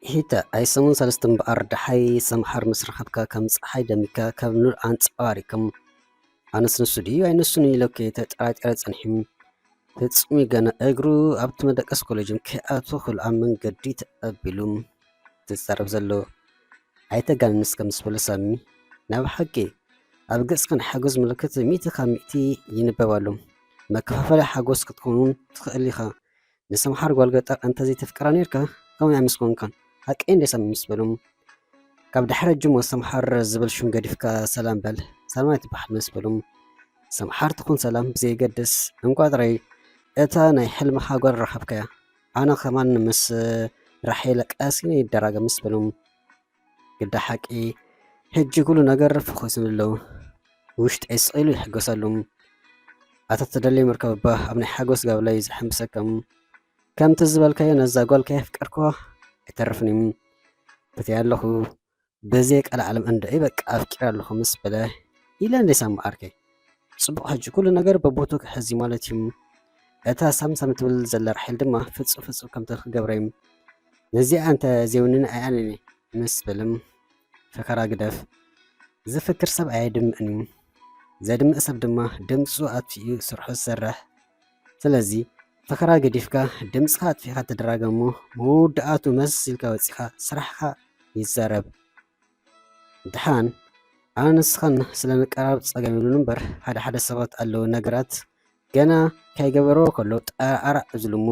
ሂተ ኣይሰሙን ሰለስተ እምበኣር ደሓይ ሰምሓር ምስ ረኸብካ ከም ጸሓይ ደሚካ ካብ ኑር ኣንጸባሪክም። ኣነስ ንሱ ድዩ ኣይንሱን ኢለኪ ተጠራጢረ ጸኒሕም። ፍጹም ገና እግሩ ኣብቲ መደቀስ ኮሌጅም ከይኣቱ ክልኣ መንገዲ ተቐቢሉ ዝዛረብ ዘሎ። ኣይተጋንንስ ከም ዝበሎ ሳሚ ናብ ሓቂ ኣብ ገጽካ ናይ ሓጎስ ምልክት ሚእቲ ካብ ሚእቲ ይንበብ ኣሎ። መከፋፈሊ ሓጎስ ክትከውን ትኽእል ኢኻ። ንሰምሓር ጓል ገጠር እንተዘይተፍቅራ ነርካ ከምኡ ኣይምስኮንካን። ሓቀይ እንደ ሳሚ ምስ በሎም ካብ ድሕረ ጅሞ ሰምሓር ዝብል ሽም ገዲፍካ ሰላም በል። ሰላም ኣይትበሃል ምስ በሎም ሰምሓር ትኹን ሰላም ብዘይገድስ እንኳ ጥራይ እታ ናይ ሕልምኻ ጓል ረኸብካያ። ኣነ ከማን ምስ ራሄል ቀሲነ ይደራገ ምስ በሎም ግዳ ሓቂ ሕጂ ኩሉ ነገር ፈኾስን ኣለዉ። ውሽጠይ ስቕ ኢሉ ይሕገሰሉ። ኣታ ትደለይ ምርከብ እባ ኣብ ናይ ሓጎስ ጋብላ እዩ ዝሕምብሰከም። ከምቲ ዝበልካዮ ነዛ ጓል ከየፍቀርኩዋ ኣይተርፍን እዩ። በቲ ኣለኹ ብዘይ ቀልዓለም እንድዒ በቃ ኣፍቂረ ኣለኹ ምስ በለ ኢለ እንዴ ሳሚ ዓርከይ። ጽቡቕ ሕጂ ኩሉ ነገር በቦቱ ክሕዝ እዩ ማለት እዩ። እታ ሳምሳም ትብል ዘላ ራሒል ድማ ፍጹም ፍጹም ከምቲ ክገብረ እዩ። ነዚኣ እንተ ዘይውንን ኣይኣነን እየ ምስ በልም ፈኸራ ግደፍ። ዝፍክር ሰብ ኣየድምእን እዩ። ዘድምእ ሰብ ድማ ድምፁ ኣጥፊኡ ስርሑ ዝሰርሕ። ስለዚ ፈኸራ ገዲፍካ ድምፅኻ ኣጥፊእካ ትደራገሞ መወዳእቱ መስ ኢልካ ወፂኻ ስራሕኻ ይዛረብ። ድሓን ኣነ ንስኻን ስለ ንቀራረብ ጸገም የብሉን እምበር ሓደ ሓደ ሰባት ኣለዉ ነገራት ገና ከይገበርዎ ከሎ ጠራዕራዕ ዝብሉ እሞ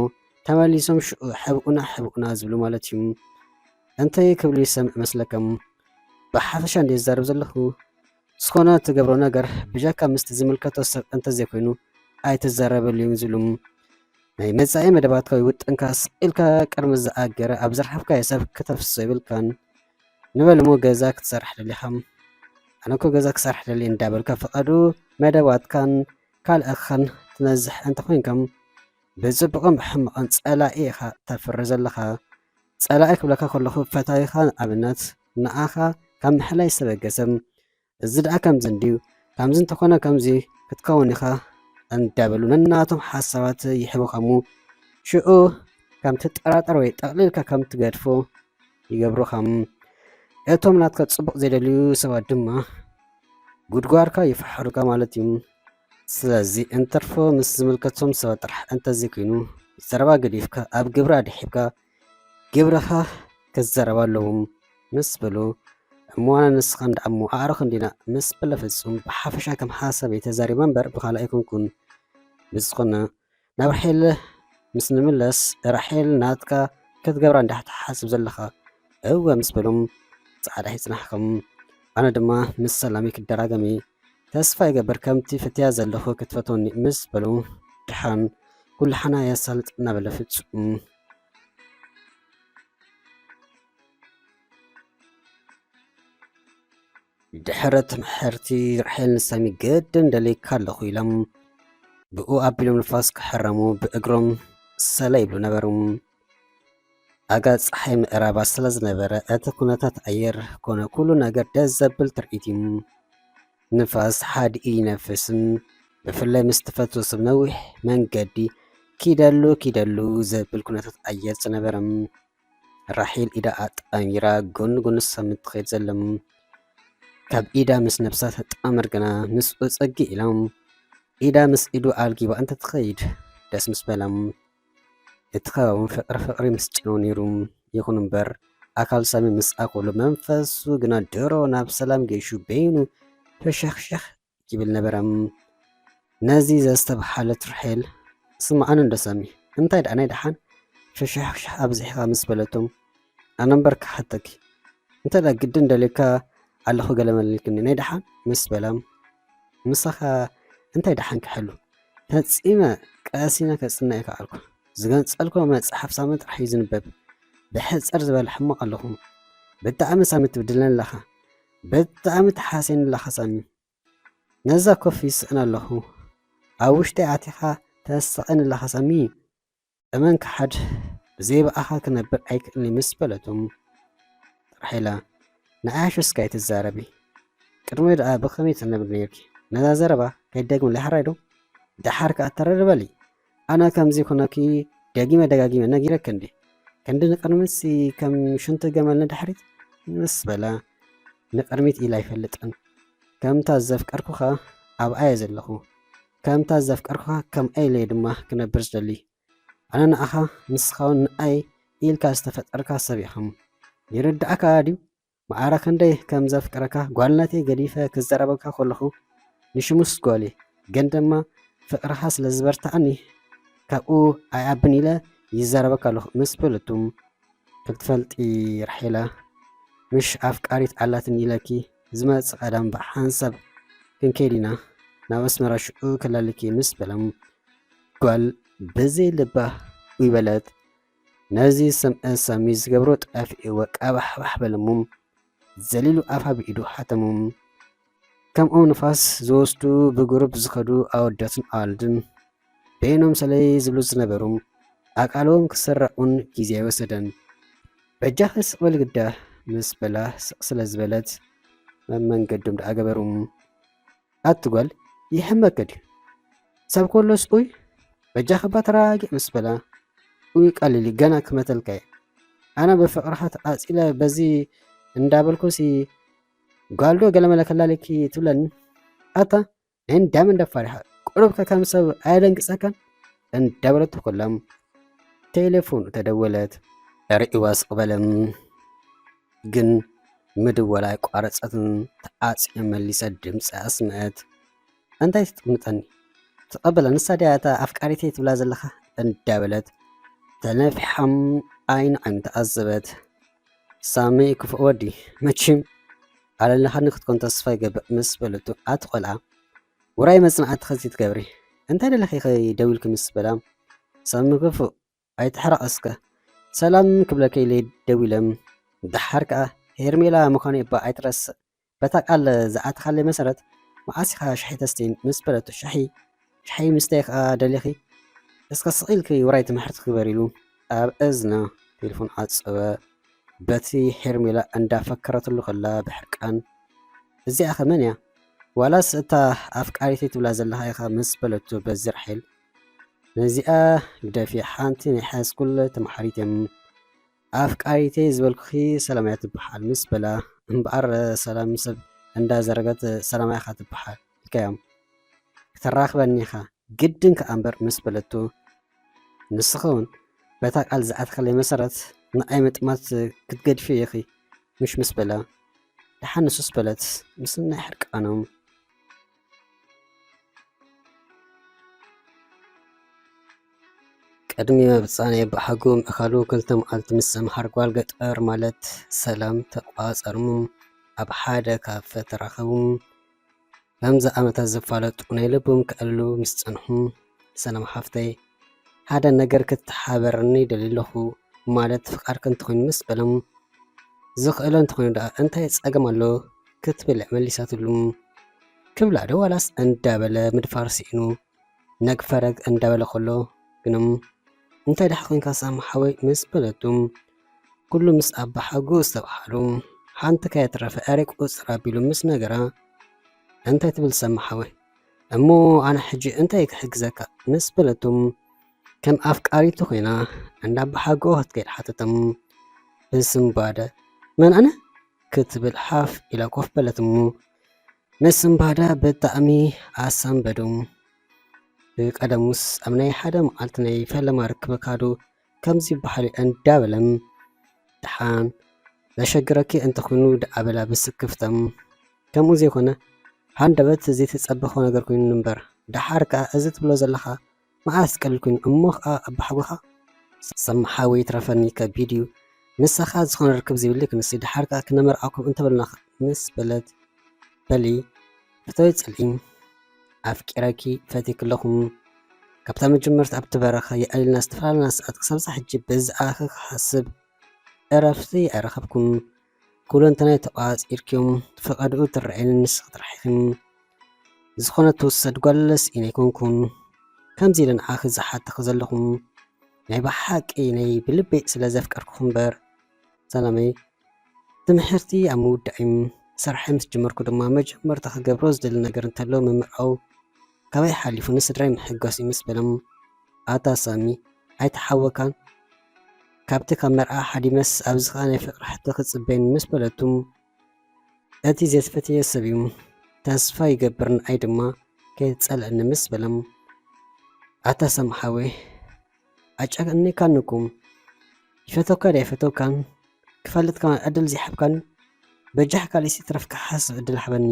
ተመሊሶም ሽዑ ሕብኡና ሕብኡና ዝብሉ ማለት እዩ። እንታይ ክብሉ ይሰምዕ መስለከም? ብሓፈሻ እንድየ ዝዛረብ ዘለኹ። ዝኾነ ትገብሮ ነገር ብጀካ ምስቲ ዝምልከቶ ሰብ እንተዘይኮይኑ ኣይትዛረበሉን ዝብሉ ናይ መጻኢ መደባትካ ወይ ውጥንካ ስቕ ኢልካ ቅድሚ ዝኣገረ ኣብ ዝረኸብካዮ ሰብ ክተፍስሶ የብልካን። ንበል እሞ ገዛ ክትሰርሕ ደሊኻ። ኣነ እኮ ገዛ ክሰርሕ ደሊ እንዳበልካ ፈቐዱ መደባትካን ካልእኻን ትነዝሕ እንተኾይንካ ብጽቡቕን ብሕማቕን ጸላኢ ኢኻ ተፍሪ ዘለኻ። ጸላኢ ክብለካ ከለኹ ፈታዊኻ ንኣብነት ንኣኻ ካብ ምሕላይ ዝተበገሰ እዚ ደኣ ከምዚ እንድዩ፣ ከምዚ እንተኾነ ከምዚ ክትከውን ኢኻ እንዳበሉ ነናቶም ሓሳባት ይህቡኻሙ። ሽዑ ከም ትጠራጠር ወይ ጠቕሊልካ ከም ትገድፎ ይገብሩኻም። እቶም ናትካ ጽቡቕ ዘይደልዩ ሰባት ድማ ጉድጓድካ ይፍሓሩካ ማለት እዩ። ስለዚ እንትርፎ ምስ ዝምልከቶም ሰባት ጥራሕ እንተዘይኮይኑ ዘረባ ገዲፍካ ኣብ ግብሪ ኣድሒብካ ግብርኻ ክዘረብ ኣለዎም ምስ በሉ እሞ ኣነ ንስኻ እንዳ እሞ ኣዕሩኽ እንዲና ምስ በለ ፍጹም ብሓፈሻ ከም ሓሳበይ ተዛሪበ እምበር ብኻልእ ኣይኮንኩን። ብዝኾነ ናብ ራሄል ምስ ንምለስ ራሄል ናትካ ክትገብራ እንዳ ትሓስብ ዘለኻ እወ ምስ በሎም ጻዕዳ ይጽናሕኩም ኣነ ድማ ምስ ሰላመይ ክደራገም እየ ተስፋ ይገብር ከምቲ ፈትያ ዘለኹ ክትፈትወኒ ምስ በሉ ድሓን ኩሉ ሓና የሳልጥ እናበለ ፍጹም ድሕሪ ትምሕርቲ ራሄል ንሳሚ ግድን ደልየካ ኣለኹ ኢሎም ብኡ ኣቢሎም ንፋስ ክሕረሙ ብእግሮም ሰለ ይብሉ ነበሩ። ኣጋ ፀሓይ ምዕራባ ስለ ዝነበረ እቲ ኩነታት ኣየር ኮነ ኩሉ ነገር ደስ ዘብል ትርኢት እዩ። ንፋስ ሓዲ እዩ ይነፍስን ብፍላይ ምስ ትፈትዎ ሰብ ነዊሕ መንገዲ ኪደሉ ኪደሉ ዘብል ኩነታት ኣየር ዝነበረ። ራሄል ኢዳ ኣጣሚራ ጎኒ ጎኒ ሳሚ ትኸይድ ዘላ። ካብ ኢዳ ምስ ነብሳ ተጣምር ግና ምስኡ ጸግዕ ኢላ ኢዳ ምስ ኢዱ ኣልጊባ እንተትኸይድ ደስ ምስ በላ። እቲ ከባቢ እውን ፍቕሪ ፍቕሪ ምስ ጨነወ ነይሩ። ይኹን እምበር ኣካል ሳሚ ምስ ኣኮሎ መንፈሱ ግና ድሮ ናብ ሰላም ገይሹ በይኑ ፈሸኽሸኽ ይብል ነበረ። ነዚ ዘስተብሓለት ራሄል ስምዓኒ እንዶ ሳሚ እንታይ ደኣ ናይ ደሓን ፍሽሕሽሕ ኣብዚሕኻ ምስ በለቶ ኣነ እምበር ክሓተኪ እንተ ደኣ ግድን ደልየካ ኣለኹ ገለ መልልክኒ ናይ ደሓን ምስ በላ ምሳኻ እንታይ ደሓን ክሕሉ ፈጺመ ቀሲነ ከጽንዕ ይከኣልኩ ዝገንጸልኩ መጽሓፍ ሳሚ ጥራሕ እዩ ዝንበብ ብሕጽር ዝበለ ሕማቕ ኣለኹ ብጣዕሚ ሳሚ ትብድለኒ ኣለኻ ብጣዕሚ ትሓስየኒ ኣለኻ ሳሚ ነዛ ኮፍ ይስእን ኣለኹ ኣብ ውሽጠይ ኣቲኻ ተስቕን ኣለኻ ሳሚ እመን ክሓድ ብዘይ ብኣኻ ክነብር ኣይክእልኒ ምስ በለቶም ራሄላ ንዓያሽ እስከ ኣይትዛረቢ ቅድሚ ደኣ ብኸመይ ትነብሪ ነርኪ ነዛ ዘረባ ከይደግምለይ ሕራይ ዶ ደሓር ከኣ ተረድበሊ ኣነ ከምዚ ኩነኪ ደጊመ ደጋጊመ ነጊረኪ እንዴ ክንዲ ንቕድሚትሲ ከም ሽንቲ ገመል ንድሕሪት ምስ በላ፣ ንቕድሚት ኢላ ኣይፈልጥን። ከምታ ዘፍቀርኩኻ ኣብኣ እየ ዘለኹ። ከምታ ዘፍቀርኩኻ ከምኣ ኢለ እየ ድማ ክነብር ዝደሊ። ኣነ ንኣኻ፣ ንስኻ እውን ንኣይ ኢልካ ዝተፈጠርካ ሰብ ኢኻ። ይርድኣካ ድዩ? ማዕረ ክንደይ ከም ዘፍቅረካ ጓልነተይ ገዲፈ ክዛረበካ ከለኹ፣ ንሽሙስ ጓል እየ፣ ግን ድማ ፍቕርኻ ስለ ዝበርትዓኒ ካብኡ ኣይኣብን ኢለ ይዛረበካ ኣለኹ ምስ በለቱ፣ ክትፈልጢ ራሄላ፣ ምሽ ኣፍቃሪት ኣላትኒ ኢለኪ ዝመጽእ ቀዳም ብሓንሳብ ክንከይድ ኢና ናብ ኣስመራ ሽዑ ከላልየኪ ምስ በላ፣ ጓል ብዘይ ልባ ውይ በለት። ነዚ ዝሰምዐ ሳሚ ዝገብሮ ጠፊእዎ ቀባሕባሕ በለ እሞ ዘሊሉ ኣፋ ብኢዱ ሓተሞ። ከምኦም ንፋስ ዝወስዱ ብጉሩፕ ዝኸዱ ኣወዳትን ኣዋልድን በይኖም ሰለይ ዝብሉ ዝነበሩ ኣቃልቦም ክስረቑን ግዜ ኣይወሰደን። በጃኺ ስቕ በሊ ግዳ ምስ በላ ስቕ ስለ ዝበለት መመንገዶም ደኣ ገበሩ። ኣቲ ጓል ይሕመኪ ድዩ? ሰብ ኮሎስ ኡይ በጃኺ እባ ተረጋጊዕ ምስ በላ ኡይ ቀሊል እዩ ገና ክመተልካ እየ። ኣነ ብፍቕርኻ ተቓጺለ በዚ እንዳበልኩሲ ጓል ዶ ገለመለ ከላልየኪ ትብለኒ? ኣታ ናይ እንዳመን ደፋር ኢኻ ቁሩብከ ከም ሰብ ኣየደንግጸካን? እንዳበለቶ ኮላ ቴሌፎኑ ተደወለት። ርእይዋ ስቕ በለ። ግን ምድዋል ኣየቋረጸትን ተዓጽያ መሊሳ ድምጻ ኣስምዐት። እንታይ ትጥምጠኒ? ተቐበላ ንሳ ድያ እታ ኣፍቃሪተይ ትብላ ዘለኻ? እንዳበለት ተነፊሓ ዓይኒ ዓይኑ ተዓዘበት። ሳሚ ክፉእ ወዲ መቸም ኣለለኻኒ ክትኮን ተስፋ ይገብር ምስ በለቱ ኣቲ ቆልዓ ውራይ መጽናዕትኺ ዘይትገብሪ እንታይ ደለኺ ኢኺ ደዊልኪ ምስ በላ ሳሚ ክፉእ ኣይትሕረቕ እስከ ሰላም ክብለኪ ኢለ ደዊለ ደሓር ከኣ ሄርሜላ ምዃነይ እባ ኣይትረስዕ በታ ቃል ዝኣተኻለይ መሰረት መዓስ ኢኻ ሻሂ ተስትይን ምስ በለቶ ሻሂ ሻሂ ምስታይ ከኣ ደሊኺ እስከ ስቕ ኢልኪ ውራይ ትምሕርትኺ ግበሪ ኢሉ ኣብ እዝና ቴሌፎን ዓጸወ። በቲ ሄርሜላ እንዳፈከረትሉ ከላ ብሕርቃን እዚኣ ኸ መን እያ? ዋላስ እታ ኣፍቃሪተይ ትብላ ዘለኻ ኢኻ ምስ በለቶ በዚ ራሄል ነዚኣ ግደፊ ሓንቲ ናይ ሃይስኩል ተምሓሪት እየ ኣፍቃሪተይ ዝበልኩኺ ሰላም እያ ትበሃል ምስ በላ እምበኣር ሰላም ሰብ እንዳዘረገት ሰላም ኢኻ ትበሃል ኢልካዮም ክትራኽበኒ ኢኻ ግድን ከኣ እምበር ምስ በለቶ ንስኺ እውን በታ ቃል ዝኣትኻለይ መሰረት ንኣይ ምጥማት ክትገድፊ ኢኺ ምሽ ምስ በላ ደሓን ንሱስ በለት ምስናይ ሕርቃኖም ቅድሚ ምብጻ ናይ ኣባሓጎ ምእካሉ ክልተ መዓልቲ ምስ ዘምሓር ጓል ገጠር ማለት ሰላም ተቋጸርሙ ኣብ ሓደ ካፈ ተራኸቡ። ከምዚ ዓመታት ዝፋለጡ ናይ ልቦም ከዕልሉ ምስ ጸንሑ፣ ሰላም ሓፍተይ፣ ሓደ ነገር ክትሓበረኒ ደልየ ኣለኹ ማለት ፍቃድኪ እንተኾይኑ ምስ በሎም፣ ዝኽእሎ እንተኾይኑ ደኣ እንታይ ጸገም ኣሎ ክትብል እያ መሊሳትሉ። ክብላ ዶ ዋላስ እንዳበለ ምድፋር ስኢኑ ነግ ፈረግ እንዳበለ ከሎ ግንም እንታይ ደሓ ኮንካ ሳሚ ሓወይ ምስ በለቱ ኩሉ ምስ ኣባሓጎ ዝተባሃሉ ሓንቲ ከየትረፈ ኣረ ቁፅር ኣቢሉ ምስ ነገራ እንታይ ትብል ሳሚ ሓወይ እሞ ኣነ ሕጂ እንታይ ክሕግዘካ ምስ በለቱ ከም ኣፍቃሪቱ ኮይና እንዳ ኣባሓጎ ክትከይድ ሓተቶም ብስምባደ መን ኣነ ክትብል ሓፍ ኢላ ኮፍ በለት እሞ ምስ እምባዳ ብጣዕሚ ኣሳንበዶም። ብቀደሙስ ኣብ ናይ ሓደ መዓልቲ ናይ ፈለማ ርክበካ ዶ ከምዚ ይበሃል እንዳበለም ደሓን ዘሸግረኪ እንተኾይኑ ደኣ በላ ብስክፍተም። ከምኡ ዘይኮነ ሃንደበት ዘይተጸበኾ ነገር ኮይኑ እምበር ደሓር ከኣ እዚ ትብሎ ዘለኻ መዓስ ቀሊል ኮይኑ እሞ ኸኣ ኣባሓጎኻ ሰማሓወይ ትረፈኒ ከቢድ እዩ ምሳኻ ዝኾነ ርክብ ዘይብለይ ክንሲ ደሓር ከኣ ክነመርዓኩም እንተበልናኻ ምስ በለት በሊ ፍተዊ ጽልኢ ኣፍቂረኪ ፈቲክለኹም ካብታ መጀመርታ ኣብቲ በረኻ የዕልና ዝተፈላለና ሰዓት ክሳብ ሕጂ ብዛዕባኺ ክሓስብ ዕረፍቲ ኣይረኸብኩን ኩለንተናይ ተቋጺርክዮም ፈቐድኡ ትረኣየኒ ንስኺ ጥራሕ ኢኺ ዝኾነ ትውሰድ ጓል ስኢነ ኣይኮንኩን ከምዚ ኢለ ንዓኺ ዝሓተኺ ዘለኹ ናይ ብሓቂ ናይ ብልበይ ስለ ዘፍቀርኩኺ እምበር ሰላመይ ትምሕርቲ ኣብ ምውዳእ እዩ ስርሐይ ምስ ጀመርኩ ድማ መጀመርታ ክገብሮ ዝደሊ ነገር እንተሎ ምምርዓው ካባይ ሓሊፉ ንስድራይ ምሕጋስ እዩ ምስ በሎም ኣታ ሳሚ ኣይተሓወካን ካብቲ ካብ መርዓ ሓዲመስ ኣብዚ ከኣ ናይ ፍቕሪ ሕቶ ክጽበየኒ ምስ በለቱ፣ እቲ ዘይትፈትዮ ሰብ እዩ፣ ተስፋ ይገብር ንኣይ ድማ ከይትጸልእኒ ምስ በሎም፣ ኣታ ሰም ሓወይ ኣጨክእኒካኒ እኮ፣ ይፈተውካ ድያ ኣይፈተውካን ክፈልጥ ከማን ዕድል ዘይሓብካኒ፣ በጃኻ ካልእሲ ትረፍካ ሓስብ ዕድል ሓበኒ።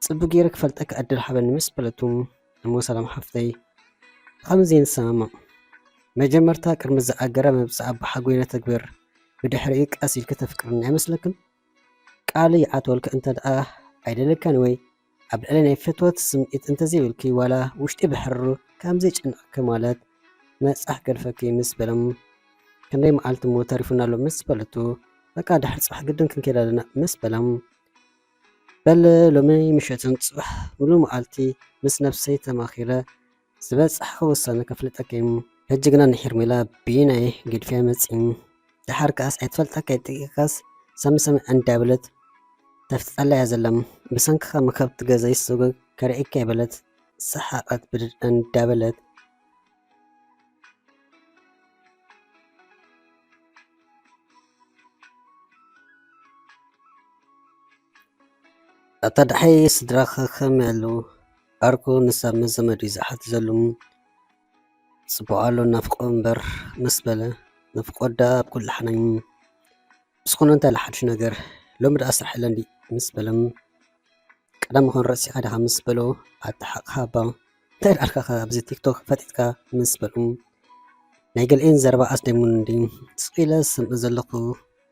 ጽቡቅ ገይረ ክፈልጠካ ዕድል ሓበኒ ምስ በለቱ፣ እሞ ሰላም ሓፍተይ፣ ብኸምዚ ንሰማማዕ። መጀመርታ ቅድሚ ዝኣገረ መብጽዓ ብሓጎይ ነተግብር፣ ብድሕሪኡ ቀስ ኢልኪ ተፍቅርኒ ኣይመስለክን? ቃል ይኣትወልኪ እንተ ደኣ ኣይደለካን ወይ ኣብ ልዕሊ ናይ ፍትወት ስምዒት እንተዘይብልኪ ዋላ ውሽጢ ብሕሩ ከም ዘይጨንቐኪ ማለት መጻሕ ገድፈኪ ምስ በሎም፣ ክንደይ መዓልቲ እሞ ተሪፉና ኣሎ ምስ በለቱ፣ በቃ ድሕሪ ጽባሕ ግድን ክንከይድ ኣለና ምስ በሎም፣ በለ ሎሚ ምሸትን ጽባሕ ሙሉ መዓልቲ ምስ ነብሰይ ተማኺረ ዝበጻሕኹ ውሳነ ከፍልጠኪ እየ። ሕጂ ግና ንሄርሜላ ብናይ ግድፍያ መጺ። ደሓር ከኣስ ኣይትፈልጠካ ኣይትጠቂኻስ ሰምሰም እንዳበለት ተፍጥጠላ እያ ዘላ። ብሰንክኻ መካብቲ ገዛ ይሰጎግ ከርእየካ ይበለት ሰሓቐት ብድድ እንዳበለት። ኣታ ደሓይ ስድራኸ ከመይ ኣለዉ? ዓርኩ ንሳብ መዘመዱ እዩ ዝሓት ዘሉ። ጽቡቕ ኣሎ ናፍቆ እምበር ምስ በለ፣ ናፍቆት ደኣ ኣብ ኩሉ ሓናኝ። ብዝኾነ እንታይ ኣሎ ሓድሽ ነገር? ሎሚ ደኣ ስራሕ የለን ድዩ? ምስ በለ፣ ቀዳም ኾን ረሲኻ ዲኻ ምስ በሎ፣ ኣታ ሓቕኻ እባ እንታይ ደኣልካ ኣብዚ ቲክቶክ ፈጢጥካ ምስ በሉ፣ ናይ ገሊኤን ዘረባ ኣስደሚሙኒ እንድዩ። ስቕ ኢለ ዝሰምዕ ዘለኹ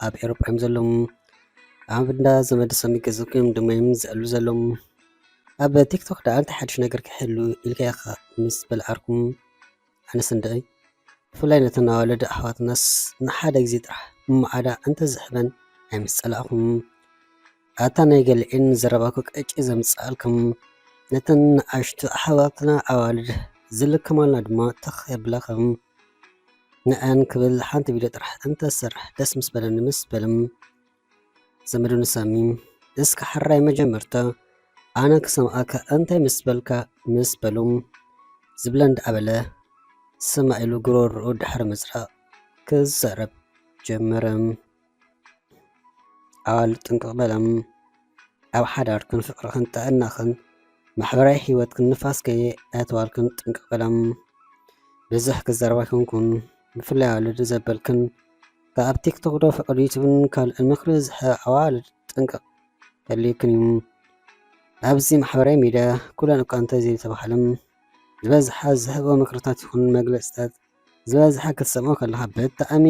ኣብ ኤውሮጳ እዮም ዘለዉ። ኣብ እንዳ ዘመድ ሰብ ይገዘኩም እዮም ድማ እዮም ዝዕሉ ዘለዉ። ኣብ ቲክቶክ ደኣ እንታይ ሓድሽ ነገር ክህሉ ኢልካ ኢኻ ምስ በለ ዓርኩም፣ ኣነስ እንድዒ። ብፍላይ ነተን ኣዋልድ ኣሕዋትናስ ንሓደ ግዜ ጥራሕ እሞ ዓዳ እንተዝሕበን ኣይምስ ጸላእኹም። ኣታ ናይ ገሊኤን ዘረባኩ ቀጭ ዘምጽኣልኩም። ነተን ንኣሽቱ ኣሕዋትና ኣዋልድ ዝልከማልና ድማ ተኽ የብላኹም። ንኣን ክብል ሓንቲ ቪድዮ ጥራሕ እንተሰርሕ ደስ ምስ በለኒ ምስ በልም። ዘመዱ ንሳሚ፣ እስከ ሕራይ መጀመርታ ኣነ ክሰምዓካ እንታይ ምስ በልካ ምስ በሉ፣ ዝብለ እንዳበለ ስማዕ ኢሉ ጉሮሮኡ ድሕሪ ምጽራቕ ክዛረብ ጀመረ። ኣዋልድ ጥንቅቕ በላ። ኣብ ሓዳርክን ፍቕርኽን ጥዕናኽን ማሕበራዊ ህይወትክን ንፋስ ከየእተዋልክን ጥንቅቕ በላ። ብዙሕ ክዛረባ ኣይኮንኩን፣ ብፍላይ ኣዋልድ ዘበልክን፣ ካብ ኣብ ቲክቶክ ዶ ፍቕሪ ዩቱብን ካልእን ምኽሪ ዝህባ ኣዋልድ ጥንቅቕ የድልየክን እዩ። ኣብዚ ማሕበራዊ ሚድያ ኩለን እኳ እንተዘይተባህለን፣ ዝበዝሓ ዝህቦ ምኽርታት ይኹን መግለጽታት ዝበዝሓ ክትሰምዖ ከለኻ ብጣዕሚ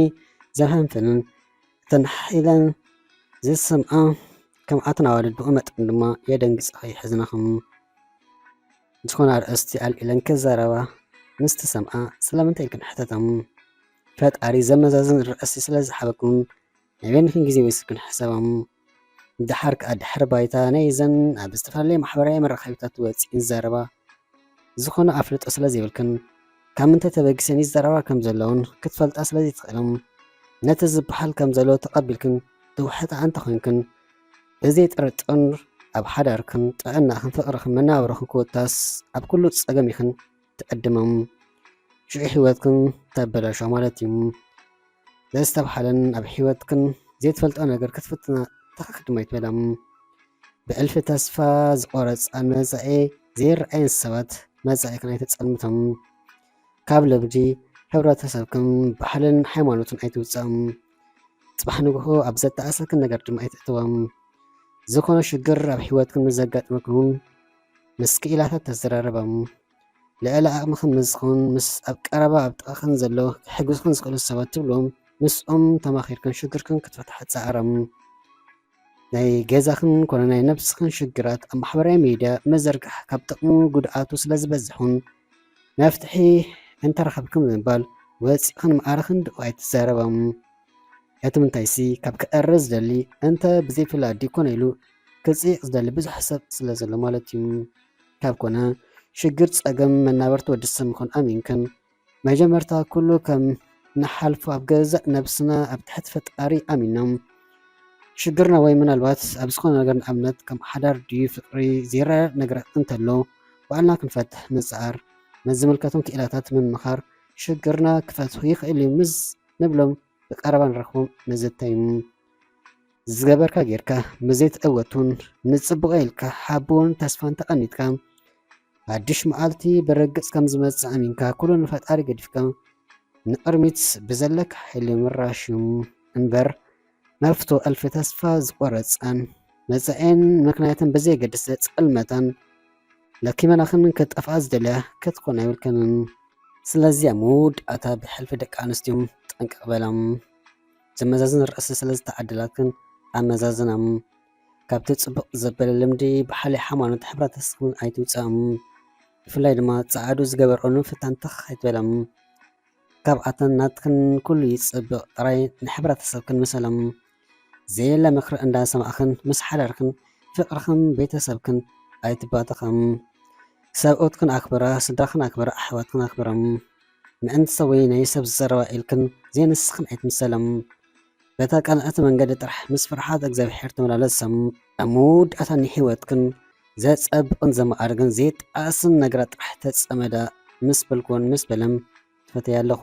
ዘፈንፍንን እተን ሓይለን ዝስምዓ ከምኣተን ኣዋልድ ብኡ መጠን ድማ የደንግጻኻ የሕዝናኽን። ዝኾነ ኣርእስቲ ኣልዒለን ክዛረባ ምስ ትሰምዓ ስለምንታይ ኢልክን ሕተቶም። ፈጣሪ ዘመዛዝን ርእሲ ስለ ዝሃበክን ናይ በይንኽን ግዜ ወሲድክን ሕሰቦም። ደሓር ከኣ ድሕሪ ባይታ ናይዘን ኣብ ዝተፈላለየ ማሕበራዊ መራኸቢታት ወጺኤን ዝዛረባ ዝኾነ ኣፍልጦ ስለ ዘይብልክን ካብ ምንታይ ተበጊሰን ይዛረባ ከም ዘለውን ክትፈልጣ ስለ ዘይትኽእልን ነቲ ዝበሃል ከም ዘሎ ተቐቢልክን ትውሕጣ እንተኾይንክን ብዘይ ጥርጥር ኣብ ሓዳርክን ጥዕናኽን ፍቕርኽን መነባብሮኽን ክውታስ ኣብ ኩሉ ጸገም ኢኽን ትዕድመም። ሽዑ ህይወትክን ተበላሽዋ ማለት እዩ። ዘዝተብሃለን ኣብ ህይወትክን ዘይትፈልጦ ነገር ክትፍትና ተኸክ ድማ ይትበላ። ብእልፊ ተስፋ ዝቖረጻን መጻኢ ዘይረኣየን ሰባት መጻኢኽን ኣይተጸልምቶም። ካብ ልምዲ ሕብረተሰብክን ባህልን ሃይማኖትን ኣይትውጻኦም። ጽባሕ ንግሆ ኣብ ዘተኣሰክን ነገር ድማ ኣይትእትዎም። ዝኾነ ሽግር ኣብ ህይወትክን ምስ ዘጋጥመክን ምስ ክኢላታት ተዘራረባም። ልዕሊ ዓቕምኽን ምስ ዝኾን ምስ ኣብ ቀረባ ኣብ ጥቓኽን ዘሎ ክሕግዙኽን ዝኽእሉ ሰባት ትብልዎም ምስኦም ተማኺርክን ሽግርክን ክትፈትሓ ጻዕረም። ናይ ገዛኽን ኮነ ናይ ነብስኽን ሽግራት ኣብ ማሕበራዊ ሚድያ ምዝርጋሕ ካብ ጥቕሙ ጉድኣቱ ስለ ዝበዝሕን መፍትሒ እንተረኸብክን ብምባል ወጺእኽን ማዕረኽን ድኡ ኣይትዛረባም። እቲ ምንታይሲ ካብ ክዕረ ዝደሊ እንተ ብዘይፍላዲ ኮነ ኢሉ ክጽይቕ ዝደሊ ብዙሕ ሰብ ስለ ዘሎ ማለት እዩ። ካብ ኮነ ሽግር ጸገም መናበርቲ ወዲ ሰብ ምዃን ኣሚንክን መጀመርታ ኩሉ ከም ንሓልፎ ኣብ ገዛእ ነብስና ኣብ ትሕቲ ፈጣሪ ኣሚንና ሽግርና ወይ ምናልባት ኣብ ዝኾነ ነገር ንኣብነት ከም ሓዳር ድዩ ፍቅሪ ዘይረዳዳእ ነገር እንተሎ ባዕልና ክንፈትሕ ምጽዓር ምስ ዝምልከቶም ክኢላታት ምምኻር ሽግርና ክፈትሑ ይኽእል እዩ ምስ ንብሎም ብቀረባ ንረኽቦም መዘተዩ። ዝገበርካ ጌርካ፣ ምዘይትዕወት እውን ንጽቡቕ ኢልካ ሓቦን ተስፋን ተቐኒጥካ፣ ሓድሽ መዓልቲ ብርግጽ ከም ዝመጽእ ኣሚንካ፣ ኩሉ ንፈጣሪ ገዲፍካ ንቕድሚት ብዘለካ ሓይሊ ምራሽ እዩ እምበር፣ መፍቶ እልፊ ተስፋ ዝቆረጸን መጻኤን ምክንያትን ብዘየገድስ ጸልመታን ለኪመናኽን ክጠፍኣ ዝደልያ ክትኮን ኣይብልክንን። ስለዚ ኣብ መወዳእታ ብሕልፊ ደቂ ኣንስትዮ ጠንቀቕ በላ። ዘመዛዝን ርእሲ ስለ ዝተዓደላትክን ኣመዛዝና። ካብቲ ጽቡቕ ዘበለ ልምዲ፣ ባህሊ፣ ሃይማኖት፣ ሕብረተሰብን ኣይትውጻእ። ብፍላይ ድማ ጸዓዱ ዝገበርኦ ንምፍታን ትኽ ኣይትበላ። ካብኣተን ናትክን ኩሉ ይጽብቕ፣ ጥራይ ንሕብረተሰብክን ምሰሎም። ዘየለ ምኽሪ እንዳሰማዕክን ምስ ሓዳርክን ፍቕርኽን ቤተሰብክን ኣይትባተኸም። ሰብኡትክን ኣክብራ፣ ስድራኽን ኣክብራ፣ ኣሕዋትክን ኣክብሮም። ምእንቲ ሰብ ወይ ናይ ሰብ ዘረባ ኢልክን ዘይንስኽን ኣይትምሰሎም። በታ ቀንዕቲ መንገዲ ጥራሕ ምስ ፍርሓት እግዚኣብሔር ተመላለሶም። ኣብ መወዳእታ ንህይወትክን ዘጸብቕን ዘማዕርግን ዘየጣእስን ነገራት ጥራሕ ተጸመዳ ምስ በልክዎን ምስ በለም ትፈትያ ኣለኹ።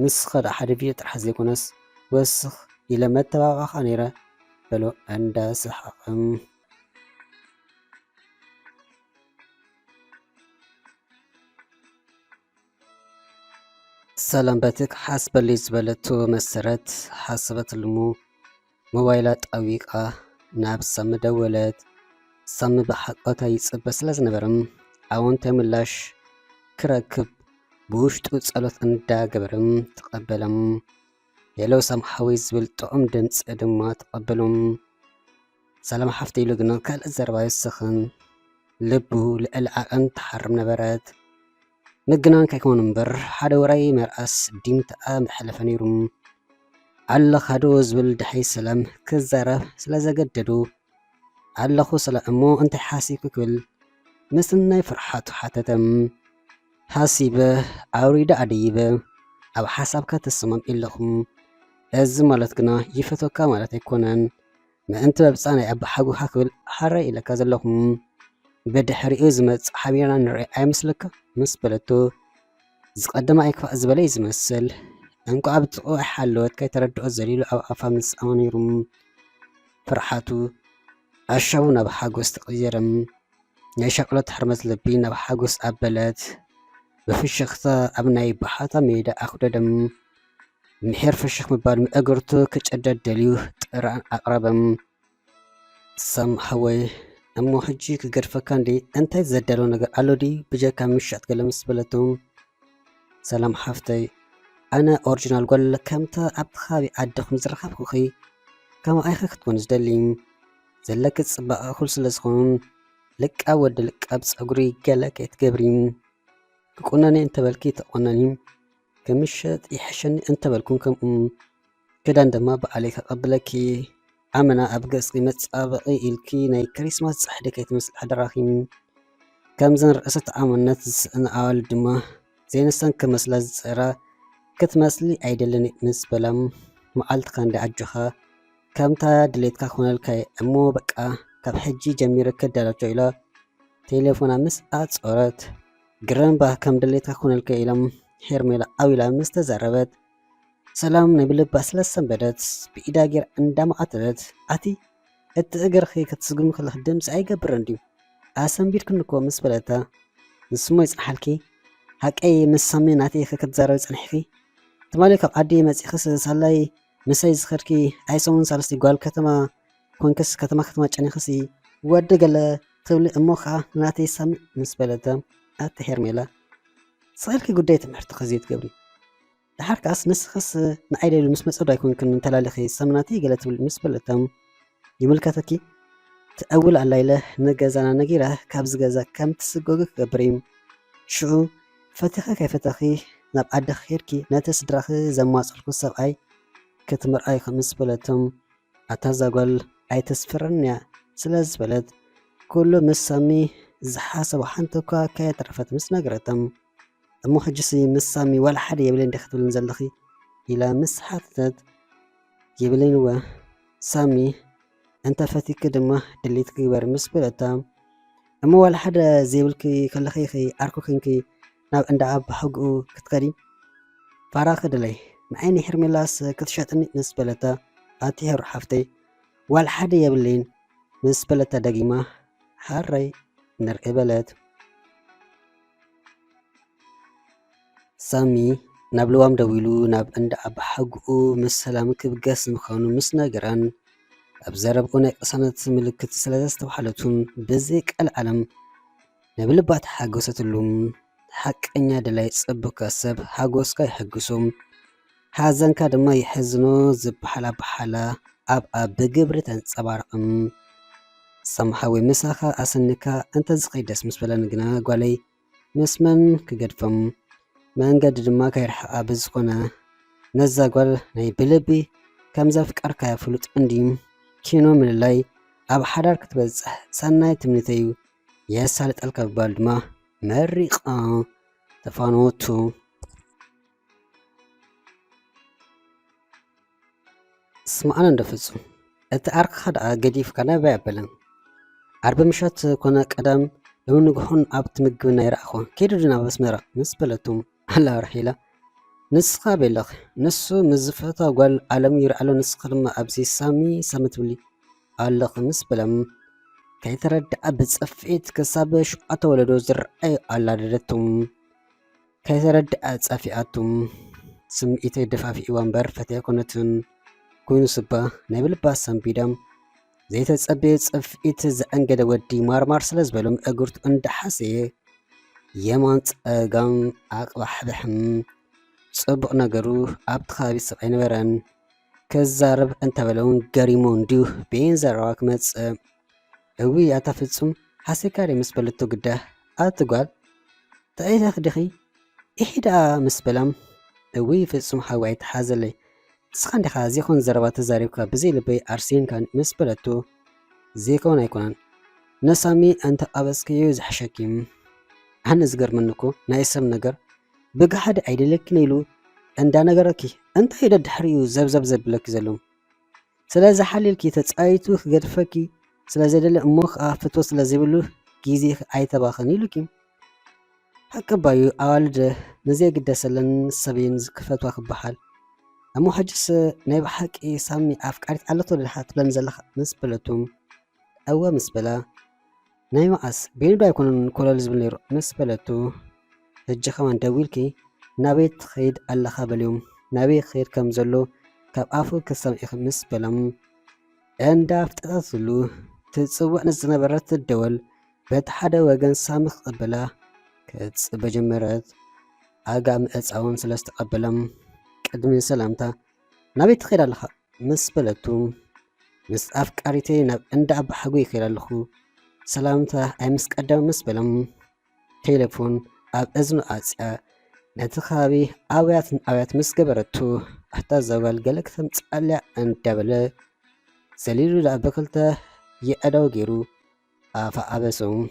ንስኸ ደኣ ሓደ ቪድዮ ጥራሕ ዘይኮነስ ወስኽ ኢለ መተባብዓኻ ነይረ በሎ እንዳሰሓቐ። ሰላም በቲ ክሓስበሉ ዝበለቶ መሰረት ሓሰበትሉ እሞ ሞባይላ ጠዊቓ ናብ ሳሚ ደወለት። ሳሚ ብሓቆታ ይጽበ ስለ ዝነበረ ኣወንታዊ ምላሽ ክረክብ ብውሽጡ ጸሎት እንዳገበረ ተቐበለ። ሄሎ ሳሚ ሓወይ ዝብል ጥዑም ድምጺ ድማ ተቐበሎ። ሰላም ሓፍተይ ኢሉ ግና ካልእ ዘረባ ይስኽን። ልቡ ልዕሊ ዓቐን ትሓርም ነበረት። ምግናን ከይኮኑ እምበር ሓደ ውራይ መርኣስ ዲምተኣ መሐለፈ ነይሩ። ኣለኻ ዶ ዝብል ድሕሪ ሰላም ክዛረብ ስለ ዘገደዱ፣ ኣለኹ ሰላም እሞ እንታይ ሓሲብኪ ክብል ምስ ናይ ፍርሓቱ ሓተተ። ሓሲበ ኣውሪደ ኣደይበ ኣብ ሓሳብካ ተሰማሚዐ ኣለኹ። እዚ ማለት ግና ይፈትወካ ማለት ኣይኮነን። ምእንቲ መብጻ ናይ ኣባሓጎኻ ክብል ሓራይ ኢለካ ዘለኹ። ብድሕሪኡ ዝመጽእ ሓቢርና ንርኢ ኣይመስለካ? ምስ በለቶ፣ ዝቐደመ ኣይክፋእ ዝበለ እዩ ዝመስል። እንቋዕ ኣብ ጥቕኡ ኣይሓለወት ከይተረድኦ ዘሊሉ ኣብ ኣፋ ምስ ኣመኒሩ። ፍርሓቱ ኣሻቡ ናብ ሓጎስ ተቐየረ። ናይ ሻቕሎት ሕርመት ልቢ ናብ ሓጎስ ኣበለት። ብፍሽኽታ ኣብ ናይ ባሓታ ሜዳ ኣኹደደም። ምሒር ፍሽኽ ምባል ምእግርቱ ክጭደድ ደልዩ ጥራን ኣቕረበም። ሳም ሓወይ፣ እሞ ሕጂ ክገድፈካ እንዲ እንታይ ዘዳሎ ነገር ኣሎ ድዩ ብጀካ ምሻጥ ገለ ምስ በለቶም። ሰላም ሓፍተይ፣ ኣነ ኦሪጂናል ጓል ከምታ ኣብቲ ከባቢ ዓድኹም ዝረኸብኩኺ ከምኣ ኢኺ ክትኮኒ ዝደሊ። ዘለኪ ጽባቐ እኹል ስለ ዝኾን ልቃብ ወዲ ልቃብ ጸጉሪ ገለ ከይትገብሪ። ክቁነኒ እንተበልኪ ተቆነኒ፣ ክምሸጥ ይሕሸኒ እንተበልኩን ከምኡ። ክዳን ድማ ባዕለይ ከቐብለኪ። ኣመና ኣብ ገጽኪ መጻበቒ ኢልኪ ናይ ክሪስማስ ጻሕሊ ከይትመስሊ ሓደራኺ። ከምዘን ርእሰ ተኣማንነት ዝስእና ኣዋልድ ድማ ዘይንሰን ክመስላ ዝጽዕራ ክትመስሊ ኣይደልን ምስ በላ፣ መዓልትኻ እንዳ ኣጆኻ ከምታ ድሌትካ ክኾነልካ እየ እሞ በቃ ካብ ሕጂ ጀሚረ ክዳለቶ ኢላ ቴሌፎና ምስ ኣጾረት፣ ግረምባ ከም ድሌትካ ክኾነልካ ኢሎም ሄርሜላ ኣው ኢላ ምስ ተዛረበት፣ ሰላም ናይ ብልባ ስለ ሰንበደት ብኢዳ ጌራ እንዳማዕተበት፣ ኣቲ እቲ እግርኺ ክትስጉሚ ከለኺ ድምፂ ኣይገብርን ድዩ? ኣሰንቢድክኒ እኮ ምስ በለታ፣ ንስሞ ይጽንሓልኪ፣ ሓቀይ ምስ ሳሚ ናተይ ኢኺ ክትዛረቢ ጸኒሕኪ? ትማሊ ካብ ዓዲ መጺኽስ ሳላይ ምሰይ ዝኸድኪ ኣይሰሙን ሳልስቲ ጓል ከተማ ኮንክስ ከተማ ከተማ ጨኒኽሲ ወዲ ገለ ትብሊ እሞ ኸዓ ናተይ ሳሚ ምስ በለታ፣ ኣቲ ሄርሜላ ስቕ ኢልኪ ጉዳይ ትምህርትኺ ዘይትገብሪ። ደሓር ከኣስ ንስኽስ ንዓይ ደልዩ ምስ መጸ ዶ ኣይኮንክን እንተላሊኺ ሳሚ ናተይ ገለ ትብሊ ምስ በለታ፣ ይምልከተኪ ትዕውል ኣላ ኢለ ንገዛና ነጊረ ካብዚ ገዛ ከም ትስጎጊ ክገብር እዩ። ሽዑ ፈቲኺ ከይፈተኺ ናብ ዓድኺ ኬድኪ ነቲ ስድራኺ ዘማጸልኩ ሰብኣይ ክትምርኣይ ምስ በለቶም፣ ኣታ እዛ ጓል ኣይተስፍረንያ ስለ ዝበለት፣ ኩሉ ምስ ሳሚ ዝሓሰቦ ሓንቲ እኳ ከየትረፈት ምስ ነገረቶም፣ እሞ ሕጂሲ ምስ ሳሚ ዋላ ሓደ የብለይን ዲኺ ትብልኒ ዘለኺ? ኢላ ምስ ሓተተት፣ የብለይን እወ ሳሚ፣ እንተ ፈቲኪ ድማ ድሌትኪ ግበሪ ምስ በለታ፣ እሞ ዋላ ሓደ ዘይብልኪ ከለኺ ኢኺ ዓርኩ ኮንኪ ናብ እንዳ ኣባሓጎኡ ክትከዲ? ፋራ ክድለይ ንዓይ ንሄርሜላስ ክትሸጥኒ ምስ በለታ፣ ኣቲ ሄሩ ሓፍተይ፣ ዋላ ሓደ የብለይን ምስ በለታ ደጊማ፣ ሓራይ ንርኢ በለት። ሳሚ ናብ ልዋም ደዊሉ ናብ እንዳ ኣባሓጉኡ ምስ ሰላም ክብገስ ምዃኑ ምስ ነገራን፣ ኣብ ዘረብኡ ናይ ቅሳነት ምልክት ስለ ዘስተብሃለቱን ብዘይቀልዓለም ነብልባ ተሓጎሰትሉ። ሓቀኛ ደላይ ጽቡካ ሰብ ሓጎስካ ይሕግሶም። ሓዘንካ ድማ ይሕዝኖ ዝበሃል ኣበሓላ ኣብኣ ብግብሪ ተንጸባርቕም። ሳሚ ሓወይ ምሳኻ ኣሰኒካ እንተዝኸይድ ደስ ምስ በለኒ ግና ጓለይ ምስ መን ክገድፎም? መንገዲ ድማ ከይርሕቓ ብዝኾነ ነዛ ጓል ናይ ብልቢ ከም ዘፍቀርካያ ፍሉጥ እንድዩ። ኪኖ ምልላይ ኣብ ሓዳር ክትበጽሕ ሰናይ ትምኒተዩ የሳልጠልካ ብምባል ድማ መሪቓ ተፋነወቱ። ስምዓኒ እንዶ ፍጹም፣ እቲ ዓርክኻ ደኣ ገዲፍካ ናበይ ኣበለን? ዓርቢ ምሸት ኮነ ቀዳም ሎሚ ንግሆን ኣብቲ ምግብና ይረኣኹ። ከይዱ ዶ ናብ ኣስመራ? ምስ በለቱ ኣላ ራሄላ። ንስኻ ኣበይ ኣለኺ? ንሱ ምስ ዝፈትዋ ጓል ዓለሙ ይርኢ ኣሎ፣ ንስኺ ድማ ኣብዚ ሳሚ ሳሚ ትብሊ ኣለኺ ምስ በለም፣ ከይተረድኣ ብጽፍዒት ክሳብ ሸውዓተ ወለዶ ዝረኣዩ ኣላደደቶም። ከይተረድኣ ጸፊኣቶም። ስምዒተይ ደፋፊእዋ እምበር ፈትያ ኣይኮነትን። ኮይኑ ስባ ናይ ብልባ ሰንቢዳም ዘይተጸበየ ጽፍዒት ዘኣንገደ ወዲ ማርማር ስለ ዝበሎም እግርቱ እንዳሓሰየ የማን ጸጋም ኣቕባሕብሕም። ጽቡቕ ነገሩ ኣብቲ ከባቢ ሰብ ኣይነበረን። ክዛረብ እንተበለ እውን ገሪሙ እንድዩ በየን ዘረባ ክመጽእ። እውይ ኣታ ፍጹም ሓሲካ ድየ ምስ በለቶ ግዳ ኣቲ ጓል ተዒለኺ ዲኺ? ኢሒ ደኣ ምስ በላም እውይ ፍጹም ሓወይ ኣይትሓዘለይ። ንስኻ እንዲኻ ዘይኮን ዘረባ ተዛሪብካ ብዘይ ልበይ ኣርሲንካን ምስ በለቶ ዘይከውን ኣይኮነን። ንሳሚ እንተ ኣበስከዮ ዝሕሸኪ። ኣነ ዝገርመኒ እኮ ናይ ሰብ ነገር ብገሓደ ኣይደለክን ኢሉ እንዳነገረኪ እንታይ ደድሕሪኡ ዘብዘብ ዘብለኪ ዘሎ? ስለዚ ሓሊልኪ ተጻይቱ ክገድፈኪ ስለ ዘይደሊ እሞ ከኣ ፍትወት ስለ ዘይብሉ ግዜኺ ኣይተባኽን ኢሉኪ። ሓቂ ባዩ ኣዋልድ ንዘይግደሰለን ሰብ እየን ዝክፈትዋ ክበሃል። እሞ ሕጅስ ናይ ብሓቂ ሳሚ ኣፍቃሪት ኣለቶ ድሓ ትብለኒ ዘለኻ ምስ በለቱ። እወ ምስ በላ፣ ናይ መዓስ ቤንዶ ኣይኮነን ኮለል ዝብል ነይሩ ምስ በለቱ፣ ሕጂ ከማን ደዊልኪ ናበይ ትኸይድ ኣለኻ በልዮም፣ ናበይ ክኸይድ ከም ዘሎ ካብ ኣፉ ክሰምዒ ምስ በሎም፣ እንዳ ኣፍጠጠትሉ ትጽውዕ ንዝነበረት ደወል በቲ ሓደ ወገን ሳሚ ክቕበላ ክትጽበ ጀመረት። ኣጋ ምእጻዎም ስለ ዝተቐበሎም ቅድሚ ሰላምታ ናበይ ትኸይድ ኣለኻ ምስ በለቱ፣ ምስ ኣፍቃሪተይ ናብ እንዳ ኣባሓጎይ ይኸይድ ኣለኹ፣ ሰላምታ ኣይምስቀደም ምስ በሎም፣ ቴሌፎን ኣብ እዝኑ ኣጽያ ነቲ ከባቢ ኣውያት ንኣውያት ምስ ገበረቱ፣ ኣታ እዛ ጓል ገለ ክተምጽኣልያ እንዳበለ ዘሊሉ ደኣ ብክልተ የእዳው ገይሩ ኣፋ ኣበሶም።